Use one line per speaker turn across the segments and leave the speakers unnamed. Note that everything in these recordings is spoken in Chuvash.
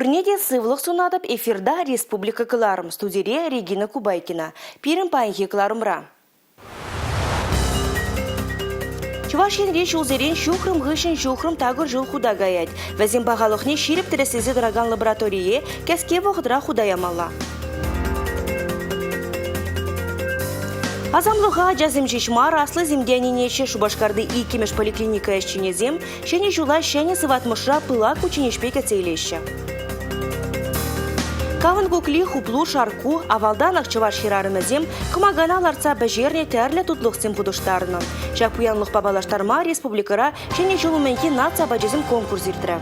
Пурне те сывлӑх сунатӑп эфирта Республика кӑларӑм студире Регина Кубайкина. Пирӗн паянхи кӑларӑмра. Чӑваш Енре ҫулсерен ҫухрӑм хыҫҫӑн ҫухрӑм такӑр ҫул хута каять. Вӗсен пахалӑхне ҫирӗп тӗрӗслесе тӑракан лабораторие кӗске вӑхӑтра хута ямалла. Асамлӑха ачасем ҫеҫ мар, аслисем те ӗненеҫҫӗ. Шупашкарти иккӗмӗш поликлиника ӗҫченӗсем Ҫӗнӗ ҫула ҫӗнӗ сыватмӑшра пылак кучченеҫпе кӗтсе илеҫҫӗ. Кавӑн кукли, хуплу, шаркку авалтанах чӑваш хӗрарӑмӗсем кӑмакана лартса пӗҫернӗ тӗрлӗ тутлӑхсем хутӑштарнӑ. Ҫак пуянлӑхпа паллаштарма республикӑра Ҫӗнӗ ҫул умӗнхи наци апачӗсем конкурс иртрӗ.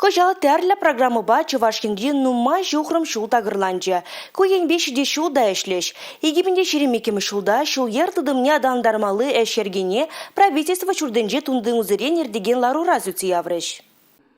Кӑҫал тӗрлӗ программӑпа Чӑваш Енри нумай ҫухрӑм ҫул такӑрланчӗ. Ку енпе ҫитес ҫул та ӗҫлӗҫ. 2022 ҫулта ҫул-йӗр тытӑмне аталантармалли ӗҫ йӗркине правительство ҫуртӗнче тунти-унсерен иртекен ларура сӳтсе яврӗҫ.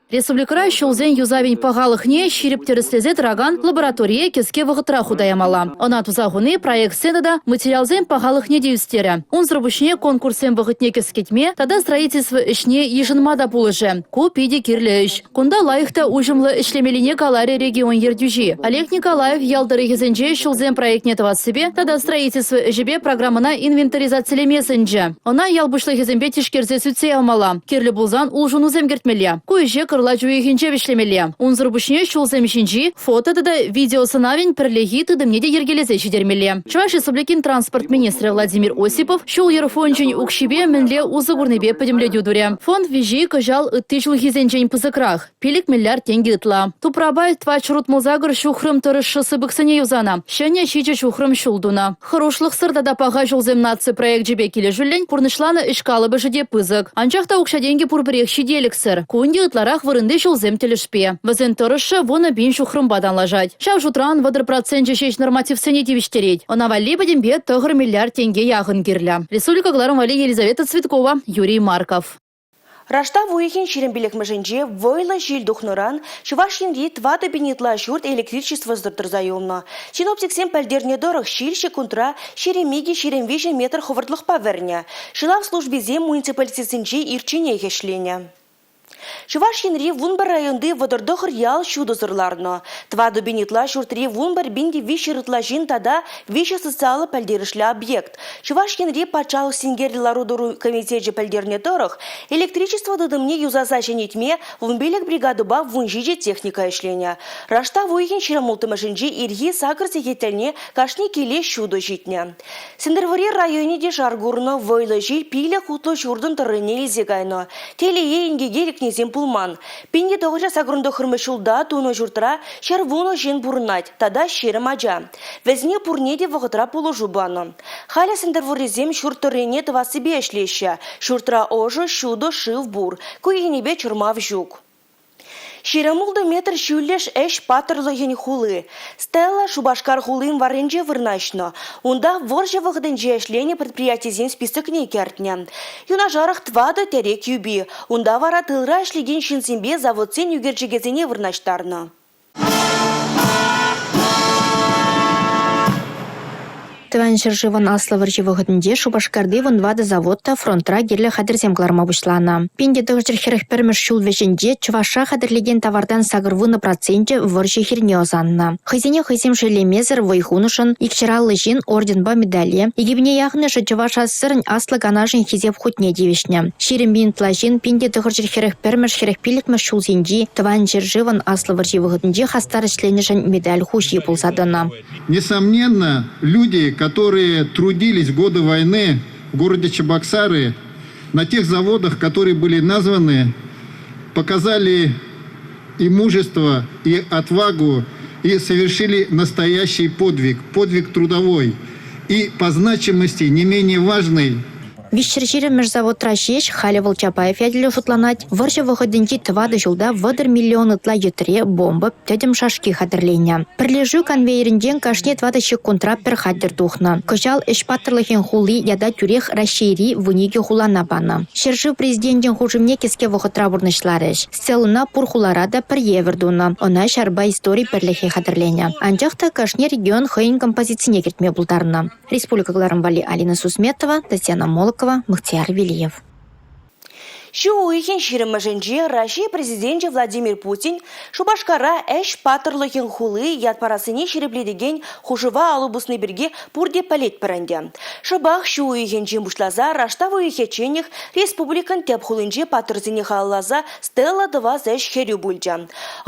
Республикӑра ҫулсен юсавӗн пахалӑхне ҫирӗп тӗрӗслесе тӑракан лабораторие кӗске вӑхӑтра хута ямалла. Ӑна туса хуни проектсен тата материалсен пахалӑхне те ӳстерӗ. Унсӑр пуҫне конкурссен вӑхӑтне кӗскетме тата строительство ӗҫне йышӑнма та пулӑшӗ. Ку питӗ кирлӗ ӗҫ. Кунта лайӑх та уҫӑмлӑ ӗҫлемеллине каларӗ регион ертӳҫи. Олег Николаев ял тӑрӑхӗсенче ҫулсен проектне тӑвассипе тата строительство ӗҫӗпе программӑна инвентаризацилеме сӗнчӗ. Ӑна ял пуҫлӑхӗсемпе тишкерсе сӳтсе явмалла. Кирлӗ пулсан улшӑнусем кӗртмелле. Ку ӗҫе кӑрлач уйӑхӗнче вӗҫлемелле. Унсӑр пуҫне ҫулсем ҫинчи фото тата видеосӑнавӗн пӗрлехи тытӑмне те йӗркелесе ҫитермелле. Чӑваш Республикин транспорт министрӗ Владимир Осипов ҫул-йӗр фончӗн укҫипе мӗнле усӑ курнипе пӗтӗмлетӳ турӗ. Фонд виҫи кӑҫал ытти ҫулхисенчен пысӑкрах – 5 миллиард тенкӗ ытла. Тупрапа 468 ҫухрӑм тӑрӑшшӗ сыпӑксене юсанӑ, ҫӗнӗ 7 ҫухрӑм ҫул тунӑ. Хӑрушлӑхсӑр тата паха ҫулсем наци проекчӗпе килӗшӳллӗн пурнӑҫланӑ ӗҫ калӑпӑшӗ те пысӑк. Анчах та укҫа-тенкӗ пурпӗрех ҫителӗксӗр. Ку ӗнтӗ ытларах вырӑнти ҫулсем тӗлӗшпе. Вӗсен тӑрӑшшӗ 10 000 ҫухрӑмпа танлашать. Ҫав шутран 30 проценчӗ ҫеҫ нормативсене тивӗҫтерет. Ӑна валли пӗтӗмпе 9 миллиард тенке яхӑн кирлӗ. Республика кӑларӑм валли Елизавета Цветкова, Юрий Марков.
Раштав уйӑхӗн 25-мӗшӗнче вӑйлӑ ҫил тухнӑран Чӑваш Енри 4 000 ытла ҫурт электричествӑсӑр тӑрса юлнӑ. Синоптиксем пӗлтернӗ тӑрӑх, ҫил ҫеккунтра 22-23 метр хӑвӑртлӑхпа вӗрнӗ. Ҫӑлав службисем муниципалитетсенче ирчченех ӗҫленӗ. Чӑваш Енри 11 районти 39 ял ҫутӑсӑр ларнӑ. 4 000 ытла ҫуртри 11 пин те 300 ытла ҫын тата виҫӗ социаллӑ пӗлтерӗшлӗ объект. Чӑваш Енри патшалӑх синкерлӗ лару-тӑру комитечӗ пӗлтернӗ тӑрӑх, электричество тытӑмне юсаса ҫӗнетме 15 бригадӑпа 17 техника ӗҫленӗ. Раштав уйӑхӗн 26-мӗшӗнче ирхи сакӑр сехет тӗлне кашни киле ҫутӑ ҫитнӗ. Сӗнтӗрвӑрри районӗ те шар курнӑ, вӑйлӑ ҫил пилӗк хутлӑ ҫуртӑн тӑррине илсе кайнӑ. Телее, инкеке лекнисем пулман. 1989 ҫулта тунӑ ҫуртра 110 ҫын пурӑнать тата 20 ача. Вӗсене пурне те вӑхӑтра пулӑшу панӑ. Халӗ Сӗнтӗрвӑррисем ҫурт тӑррине тӑвассипе ӗҫлеҫҫӗ. Ҫуртра ӑшӑ, ҫутӑ, шыв пур. Ку енӗпе чӑрмав ҫук. 26 метр ҫӳллӗш ӗҫ паттӑрлӑхӗн хули. Стелла Шупашкар хулин варринче вырнаҫнӑ. Унта вӑрҫӑ вӑхӑтӗнче ӗҫленӗ предприятисен списокне кӗртнӗ. Юнашарах тӑватӑ тӗрек юпи. Унта вара тылра ӗҫлекен ҫынсемпе заводсен ӳкерчӗкӗсене вырнаҫтарнӑ.
Тӑван ҫӗршывӑн Аслӑ вӑрҫи вӑхӑтӗнче Шупашкарти 14 завод та фронтра кирлӗ хатӗрсем кӑларма пуҫланӑ. 1941 ҫул вӗҫӗнче Чӑвашра хатӗрлекен тавартан 80 проценчӗ вӑрҫӑ хирне ӑсаннӑ. Хӑйсене хӑйсем шеллемесӗр вӑй хунӑшӑн 250 ҫын орденпа медале, 2000 яхӑнӑшӗ Чӑваш АССРӗн Аслӑ Канашӗн Хисеп хутне тивӗҫнӗ. 20 пин ытла ҫын 1941-45 ҫулсенчи Тӑван ҫӗршывӑн Аслӑ вӑрҫи вӑхӑтӗнче хастар ӗҫленӗшӗн медаль хуҫи пулса тӑнӑ.
Несомненно, люди, которые трудились в годы войны в городе Чебоксары, на тех заводах, которые были названы, показали и мужество, и отвагу, и совершили настоящий подвиг, подвиг трудовой и по значимости не менее важный
320-мӗш заводра ҫеҫ халӗ вӑл Чапаев ячӗллӗ шутланать. Вӑрҫӑ вӑхӑтӗнчи тӑватӑ ҫулта 30 миллион ытла йӗтре, бомба, тӗтӗм шашки хатӗрленӗ. Пӗрлешӳ конвейерӗнчен кашни тӑватӑ ҫеккунтра пӗр хатӗр тухнӑ. Кӑҫал ӗҫ паттӑрлӑхӗн хули ята тӳрех Раҫҫейри 12 хулана панӑ. Ҫӗршыв Президенчӗн хушӑвне кӗске вӑхӑтра пурнӑҫларӗҫ. Стелӑна пур хулара та пӗр евӗр тунӑ. Ӑна ҫарпа истори пӗрлӗхӗ хатӗрленӗ. Анчах та кашни регион хӑйӗн композицине кӗртме пултарнӑ. Республика кӑларӑм валли Алина Сусметова, Татьяна Молокова, Мухтияр Велиев.
Ҫу уйӑхӗн 20-мӗшӗнче Раҫҫей Президенчӗ Владимир Путин Шупашкара ӗҫ паттӑрлӑхӗн хули ят парассине ҫирӗплетекен хушӑва алӑ пусни пирки пурте пӗлетпӗр ӗнтӗ. Шӑпах ҫу уйӑхӗнчен пуҫласа раштав уйӑхӗчченех республикӑн тӗп хулинче паттӑрсене халалласа стела тӑвас ӗҫ хӗрӳ пулчӗ.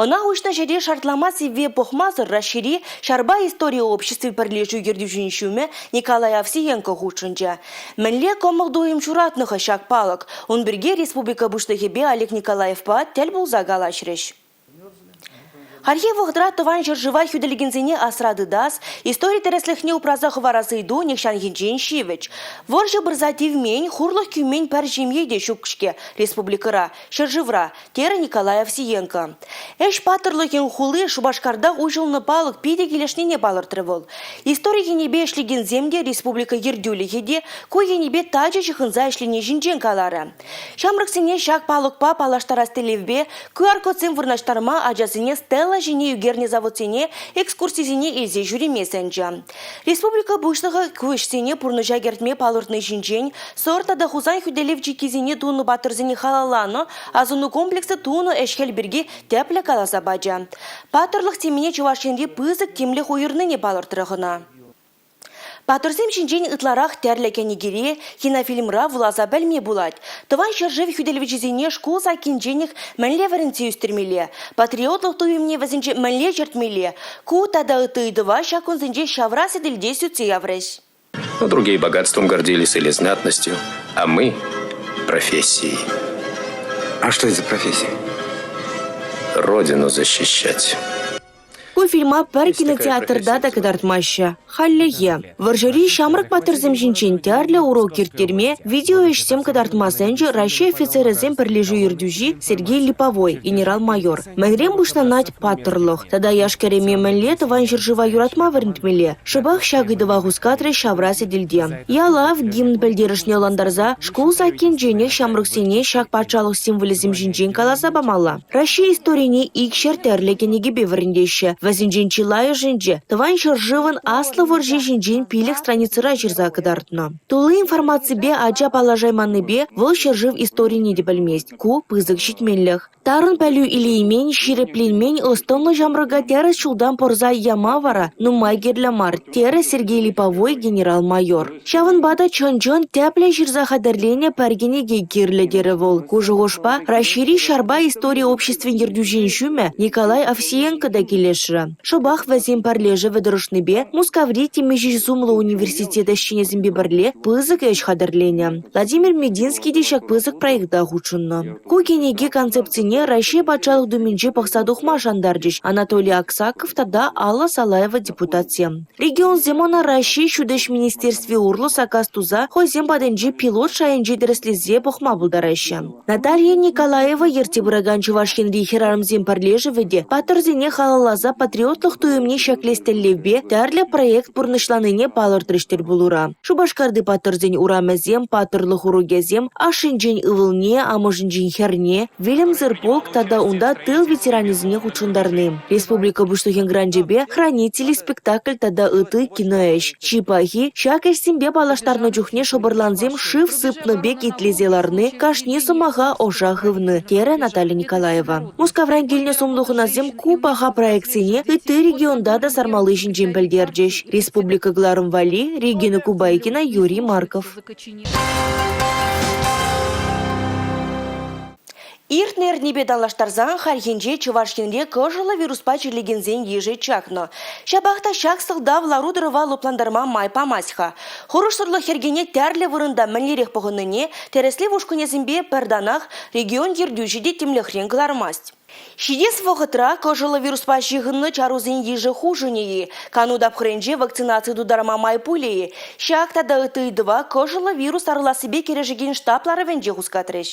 Ӑна уҫнӑ ҫӗре шартлама сивве пӑхмасӑр Раҫҫейри ҫарпа истори обществи пӗрлешӳ ертӳҫин ҫумӗ Николай Овсиенко хутшӑнчӗ. Мӗнле кӑмӑл-туйӑм ҫуратнӑ-ха ҫак палӑк? Ун пирки республика Пуҫлӑхӗпе Олег Николаевпа тӗл пулса калаҫрӗҫ. Хальхи вӑхӑтра Тӑван ҫӗршыва хӳтӗлекенсене асра тытас, истори тӗрӗслӗхне упраса хӑварас ыйту нихҫанхинчен ҫивӗч. Вӑрҫӑ пырса тивмен, хурлӑх кӳмен пӗр ҫемье те ҫук-ҫке республикӑра, ҫӗршывра, терӗ Николай Овсиенко. Ӗҫ паттӑрлӑхӗн хули Шупашкарта уҫӑлнӑ палӑк питӗ килӗшнине палӑртрӗ вӑл. Истори енӗпе ӗҫлекенсем те, республика ертӳлӗхӗ те ку енӗпе тачӑ ҫыхӑнса ӗҫлени ҫинчен каларӗ. Ҫамрӑксене ҫак палӑкпа паллаштарас тӗллевпе QR-кодсем вырнаҫтарма ачасене стела ҫине ӳкернӗ заводсене экскурсисене илсе ҫӳреме сӗнчӗ. Республика Пуҫлӑхӗ ку ӗҫсене пурнӑҫа кӗртме палӑртни ҫинчен Сӑр тата Хусан хӳтӗлев чиккисене тунӑ паттӑрсене халалланӑ асӑну комплексӗ тунӑ ӗҫ-хӗл пирки тӗплӗ каласа пачӗ. Паттӑрлӑх темине Чӑваш Енри пысӑк тимлӗх уйӑрнине палӑртрӗ хӑна. Паттӑрсем ҫинчен ытларах тӗрлӗ кӗнекере, кинофильмра вуласа пӗлме пулать. Тӑван ҫӗршыв хӳтӗлевҫисене шкул саккинченех мӗнле вӗрентсе ӳстермелле, патриотлӑх туйӑмне вӗсенче мӗнле чӗртмелле, ку тата ытти ыйтӑва ҫак кунсенче ҫавра сӗтелте сӳтсе яврӗҫ.
Но другие богатством гордились или знатностью, а мы – профессией.
А что это за профессия?
Родину защищать.
Ку фильма пӗр кинотеатрта та кӑтартмаҫҫӗ. Хальлӗхе. Вӑрҫӑри ҫамрӑк паттӑрсем ҫинчен тӗрлӗ урок ирттерме, видеоӗҫсем кӑтартма сӗнчӗ Раҫҫей офицерӗсен пӗрлешӳ ертӳҫи Сергей Липовой генерал-майор. Мӗнрен пуҫланать паттӑрлӑх тата яш-кӗрӗме мӗнле Тӑван ҫӗршыва юратма вӗрентмелле? Шӑпах ҫак ыйтӑва хускатрӗ ҫавра сӗтелте. Ялав, гимн пӗлтерӗшне ӑнлантарса шкул саккинченех ҫамрӑксене ҫак патшалӑх символӗсем ҫинчен каласа памалла. Раҫҫей историне икҫӗр тӗрлӗ кӗнекепе вӗрентеҫҫӗ. Вӗсенчен чылайӑшӗнче Тӑван ҫӗршывӑн Аслӑ вӑрҫи ҫинчен 5 страницӑра ҫырса кӑтартнӑ. Тулли информаципе ача паллашайманнипе вӑл ҫӗршыв историне те пӗлмест. Ку пысӑк ҫитменлӗх. Тарӑн пӗлӳ илеймен, ҫирӗпленмен ӑс-тӑнлӑ ҫамрӑка тӗрӗс ҫултан пӑрса яма вара нумай кирлӗ мар, терӗ Сергей Липовой генерал-майор. Ҫавӑнпа та чӑн-чӑн тӗплӗн ҫырса хатӗрленӗ пӗр кӗнеке кирлӗ терӗ вӑл. Ку шухӑшпа Раҫҫейри ҫарпа истори обществин ертӳҫин ҫумӗ Николай Овсиенко та килӗшрӗ. Шӑпах вӗсен пӗрлешӗвӗ тӑрӑшнипе Мускаври темиҫе сумлӑ университет ӗҫченӗсемпе пӗрле пысӑк ӗҫ хатӗрленӗ. Владимир Мединский те ҫак пысӑк проекта хутшӑннӑ. Ку кӗнеке концепцине Раҫҫей Патшалӑх Думинче пӑхса тухма шантарчӗҫ Анатолий Аксаков тата Алла Салаева депутатсем. Регионсем ӑна Раҫҫей Ҫут ӗҫ министерстви урлӑ саккас туса хӑйсем патӗнче пилот шайӗнче тӗрӗслесе пӑхма пултараҫҫӗ. Наталья Николаева ертсе пыракан Чӑваш Енри хӗрарӑмсен пӗрлешӗвӗ те паттӑрсене халалласа патриотлӑх туйӑмне ҫӗклес тӗллевпе тӗрлӗ проект пурнӑҫланине палӑртрӗҫ тӗл пулура. Шупашкарти паттӑрсен урамӗсем, паттӑрлӑх урокӗсем, ашшӗнчен ывӑлне, амӑшӗнчен хӗрне, вилӗмсӗр полк тата унта тыл ветеранӗсене хутшӑнтарни. Республика Пуҫлӑхӗн гранчӗпе «Хранители» спектакль тата ытти киноӗҫ. Чи пахи, ҫак ӗҫсемпе паллаштарнӑ чухне шӑпӑрлансем шыв сыпнӑ пек итлесе ларни, кашни сӑмаха ӑша хывни, терӗ Наталья Николаева. Мускавран килнӗ сумлӑ хӑнасем ку паха проектсене ытти регионта та сармалли ҫинчен пӗлтерчӗҫ. Республика кӑларӑм валли Регина Кубайкина, Юрий Марков. Иртнӗ эрнепе танлаштарсан хальхинче Чӑваш Енре кӑшӑллӑ вируспа чирлекенсен йышӗ чакнӑ. Ҫапах та ҫак сӑлтав лару-тӑрӑва лӑплантарма май памасть-ха. Хӑрушсӑрлӑх йӗркине тӗрлӗ вырӑнта мӗнлерех пӑхӑннине тӗрӗслев ушкӑнӗсемпе пӗр танах регион ертӳҫи те тимлӗхрен кӑлармасть. Ҫитес вӑхӑтра кӑшӑллӑ вируспа ҫыхӑннӑ чарусен йышӗ хушӑнӗ-и, кану тапхӑрӗнче вакцинаци тутарма май пулӗ-и? Ҫак тата ытти ыйтӑва кӑшӑллӑ вирус сарӑлассипе кӗрешекен штаб ларӑвӗнче хускатрӗҫ.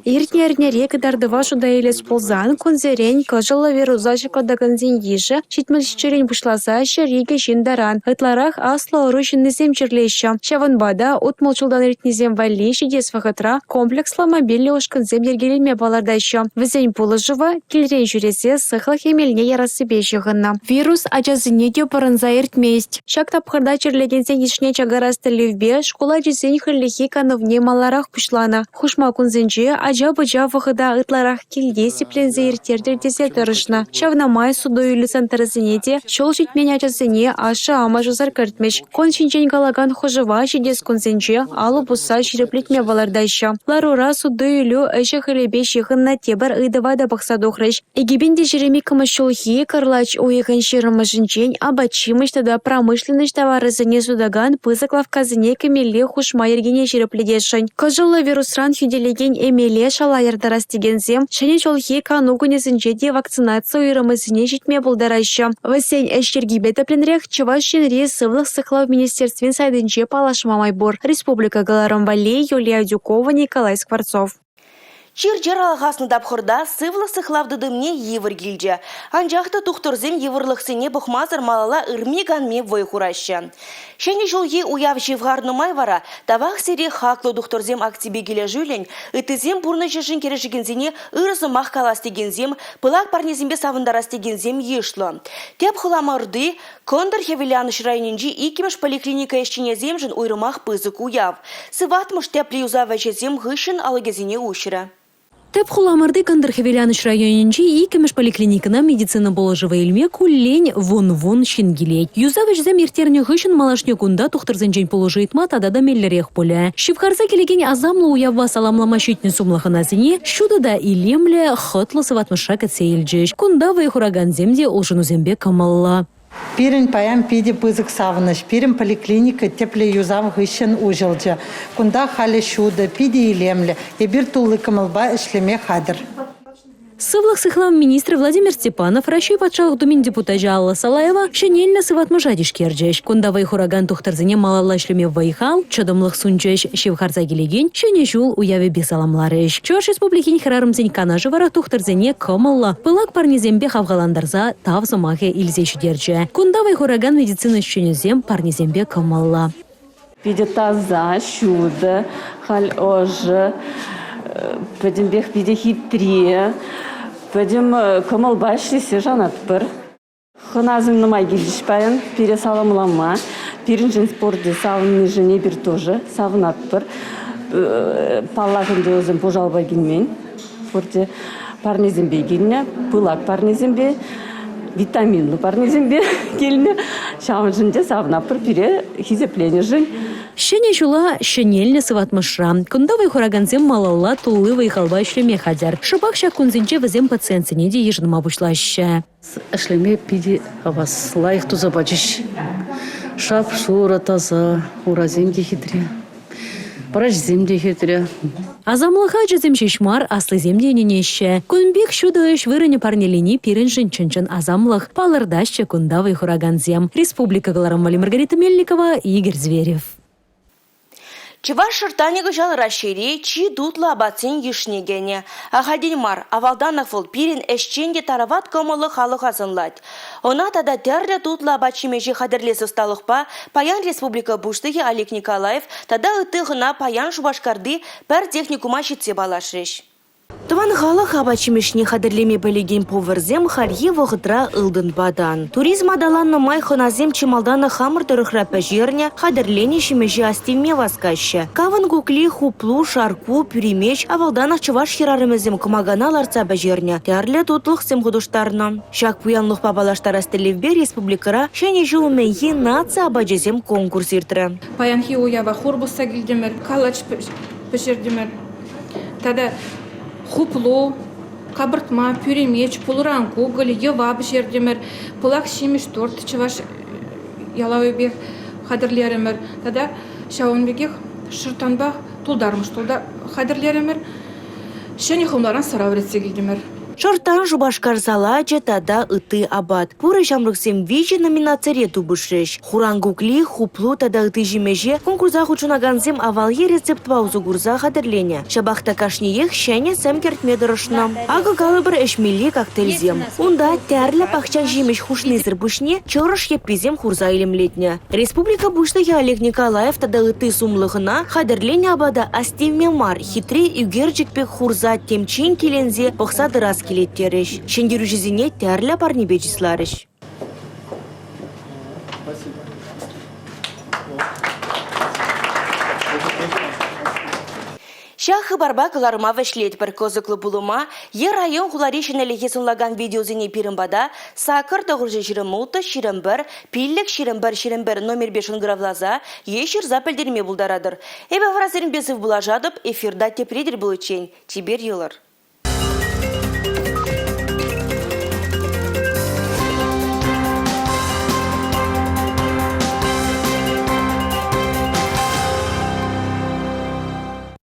Иртнӗ эрнере кӑтартӑва шута илес пулсан, кунсерен кӑшӑллӑ вируса ҫаклатакансен йышӗ 77-рен пуҫласа 102 ҫын таран. Ытларах аслӑ ӑру ҫыннисем чирлеҫҫӗ. Ҫавӑнпа та 60 ҫултан иртнисем валли ҫитес вӑхӑтра комплекслӑ мобильлӗ ушкӑнсем йӗркелеме палӑртаҫҫӗ. Вӗсен пулӑшӑвӗ килрен ҫӳресе сыхлӑх эмелне ярассипе ҫыхӑннӑ. Вирус ачасене те пӑрӑнса иртмест. Ҫак тапхӑрта чирлекенсен йышне чакарас тӗллевпе шкул ачисен хӗллехи канӑвне маларах пуҫланӑ. Хушма кунсенче. кунсенче ача-пӑча вӑхӑта ытларах килте сипленсе ирттертӗр тесе тӑрӑшнӑ. Ҫавна май суту-илӳ центрӗсене те ҫул ҫитмен ачасене ашшӗ-амӑшӗсӗр кӗртмӗҫ. Кун ҫинчен калакан хушӑва ҫитес кунсенче алӑ пусса ҫирӗплетме палӑртаҫҫӗ. Ларура суту-илӳ ӗҫӗ-хӗлӗпе ҫыхӑннӑ тепӗр ыйтӑва та пӑхса тухрӗҫ. 2022 ҫулхи кӑрлач уйӑхӗн 20-мӗшӗнчен апат-ҫимӗҫ тата промышленноҫ таварӗсене сутакан пысӑк лавккасене кӗмелли хушма йӗркене ҫирӗплетесшӗн. Кӑшӑллӑ вирусран хӳтӗлекен эмеле шала яртарас текенсем Ҫӗнӗ ҫулхи кану кунӗсенче те вакцинаци уйрӑмӗсене ҫитме пултараҫҫӗ. Вӗсен ӗҫ йӗркипе тӗплӗнрех Чӑваш Енри Сывлӑх сыхлав министерствин сайтӗнче паллашма май пур. Республика кӑларӑм валли Юлия Адюкова, Николай Скворцов.
Чир-чӗр алхаснӑ тапхӑрта сывлӑх сыхлав тытӑмне йывӑр килчӗ. Анчах та тухтӑрсем йывӑрлӑхсене пӑхмасӑр малалла ырми-канми вӑй хураҫҫӗ. Ҫӗнӗ ҫулхи уяв ҫывхарнӑ май вара тавах сире хаклӑ тухтӑрсем акципе килӗшӳллӗн ыттисем пурнӑҫӗшӗн кӗрешекенсене ырӑ сӑмах калас текенсем, пылак парнесемпе савӑнтарас текенсем йышлӑ. Тӗп хуламӑрти Кӑнтӑр Хӗвеланӑҫ районӗнчи иккӗмӗш поликлиника ӗҫченӗсемшӗн уйрӑмах пысӑк уяв. Сыватмӑш тӗплӗ юсав ӗҫӗсем хыҫҫӑн алӑкӗсене уҫрӗ.
Тӗп хуламӑрти Кӑнтӑр Хӗвеланӑҫ районӗнчи иккӗмӗш поликлиникӑна медицина пулӑшӑвӗ илме куллен вун-вун ҫын килет. Юсав ӗҫӗсем ирттернӗ хыҫҫӑн малашне кунта тухтӑрсенчен пулӑшу ыйтма тата та меллӗрех пулӗ. Ҫывхарса килекен асамлӑ уявпа саламлама ҫитнӗ сумлӑ хӑнасене ҫутӑ та илемлӗ, хӑтлӑ сыватмӑшра кӗтсе илчӗҫ. Кунта вӑй хуракансем те улшӑнусемпе кӑмӑллӑ.
Пирӗн паян питӗ пысӑк савӑнӑҫ. Пирӗн поликлиника тӗплӗ юсав хыҫҫӑн уҫӑлчӗ. Кунта халӗ ҫутӑ, питӗ илемлӗ. Эпир тулли кӑмӑлпа ӗҫлеме хатӗр.
Сывлӑх сыхлав министрӗ Владимир Степанов, Раҫҫей Патшалӑх Думин депутачӗ Алла Салаева ҫӗнелнӗ сыватмӑша тишкерчӗҫ. Кунта вӑй хуракан тухтӑрсене малалла ӗҫлеме вӑй-хал, чӑтӑмлӑх сунчӗҫ. Ҫывхарса килекен Ҫӗнӗ ҫул уявӗпе саламларӗҫ. Чӑваш Республикин хӗрарӑмсен канашӗ вара тухтӑрсене кӑмӑллӑ, пылак парнесемпе хавхалантарса тав сӑмахӗ илсе ҫитерчӗ. Кунта вӑй хуракан медицина ӗҫченӗсем парнесемпе кӑмӑллӑ.
Питӗ таса, ҫутӑ, халь ӑшӑ, пӗтӗмпех питӗ хитре, пӗтӗм кӑмӑлпа ӗҫлессе шанатпӑр. Хӑнасем нумай килчӗҫ паян пире саламлама. Пирӗншӗн спорте савӑннишӗн эпир тоже савӑнатпӑр. Паллах ӗнтӗ вӗсем пушалпа килмен. Пурте парнесемпе килнӗ, пылак парнесемпе, витаминлӑ парнесемпе килнӗ. Ҫавӑншӑн те савӑнатпӑр пире хисепленӗшӗн.
Ҫӗнӗ ҫула ҫӗнелнӗ сыватмӑшра. Кунта вӑй хуракансем малалла тулли вӑй-халпа ӗҫлеме хатӗр. Шӑпах ҫак кунсенче вӗсем пациентсене те йышӑнма пуҫлаҫҫӗ.
Ӗҫлеме питӗ хавас, лайӑх туса пачӗҫ. Шап-шурӑ, таса, урасем те хитре, врачсем те хитре.
Асамлӑха ачасем ҫеҫ мар, аслисем те ӗненеҫҫӗ. Кун пек ҫутӑ ӗҫ вырӑнӗ парнелени пирӗншӗн чӑн-чӑн асамлӑх, палӑртаҫҫӗ кунта вӑй хуракансем. Республика кӑларӑмӗ Маргарита Мельникова, Игорь Зверев.
Чӑваш шӑрттанӗ кӑҫал Раҫҫейре чи тутлӑ апатсен йышне кӗнӗ. Ахальтен мар, авалтанах вӑл пирӗн ӗҫчен те тарават кӑмӑллӑ халӑха сӑнлать. Ӑна тата тӗрлӗ тутлӑ апат-ҫимӗҫе хатӗрлес ӑсталӑхпа паян республика Пуҫлӑхӗ Олег Николаев тата ытти хӑна паян Шупашкарти пӗр техникума ҫитсе паллашрӗҫ. Тӑван халӑх апат-ҫимӗҫне хатӗрлеме пӗлекен поварсем хальхи вӑхӑтра ылтӑнпа тан. Туризм аталаннӑ май хӑнасем чи малтанах хамӑр тӑрӑхра пӗҫернӗ, хатӗрленӗ ҫимӗҫе астивме васкаҫҫӗ. Кавӑн кукли, хуплу, шаркку, пӳремеч авалтанах чӑваш хӗрарӑмӗсем кӑмакана лартса пӗҫернӗ, тӗрлӗ тутлӑхсем хутӑштарнӑ. Ҫак пуянлӑхпа паллаштарас тӗллевпе республикӑра Ҫӗнӗ ҫул умӗнхи наци апачӗсем конкурс иртрӗ.
Паянхи уява хур пусса килтӗмӗр, калач пӗҫертӗмӗр. Тата хуплу, капӑртма, пӳремеч, пулӑран кукӑль, йӑва пӗҫертӗмӗр, пылак ҫимӗҫ торт чӑваш ялавӗпех хатӗрлерӗмӗр. Тата ҫавӑн пекех шӑрттанпа тултармӑш хатӗрлерӗмӗр. Ҫӗнӗ хӑмларан сӑра вӗретсе килтӗмӗр.
Шӑрттан Шупашкар салачӗ тата ытти апат. Пурӗ ҫамрӑксем виҫӗ номинацире тупӑшрӗҫ. Хуран кукли, хуплу тата ытти ҫимӗҫе конкурса хутшӑнакансем авалхи рецептпа усӑ курса хатӗрленӗ. Ҫапах та кашниех ҫӗнӗ сӗм кӗртме тӑрӑшнӑ. Акӑ калӑпӑр ӗҫмелли коктейльсем. Унта тӗрлӗ пахча ҫимӗҫ хушнисӗр пуҫне чӑрӑш йӗпписем хурса илемлетнӗ. Республика Пуҫлӑхӗ Олег Николаев тата ытти сумлӑ хӑна хатӗрленӗ апата астивме мар, хитре ӳкерчӗк пек хурса темччен киленсе пӑхса тӑрас килет терӗҫ. Ҫӗнтерӳҫӗсене тӗрлӗ парнепе чысларӗҫ. Ҫак хыпарпа кӑларӑма вӗҫлетпӗр. Кӑсӑклӑ пулӑма е район-хулари ҫӗнӗлӗхе сӑнлакан видеосене пирӗн пата 8 926 21 5 21 21 номерпе шӑнкӑравласа е ҫырса пӗлтерме пултаратӑр. Эпӗ вара сирӗнпе сывпуллашатӑп, эфирта тепре тӗл пуличчен. Чипер юлӑр.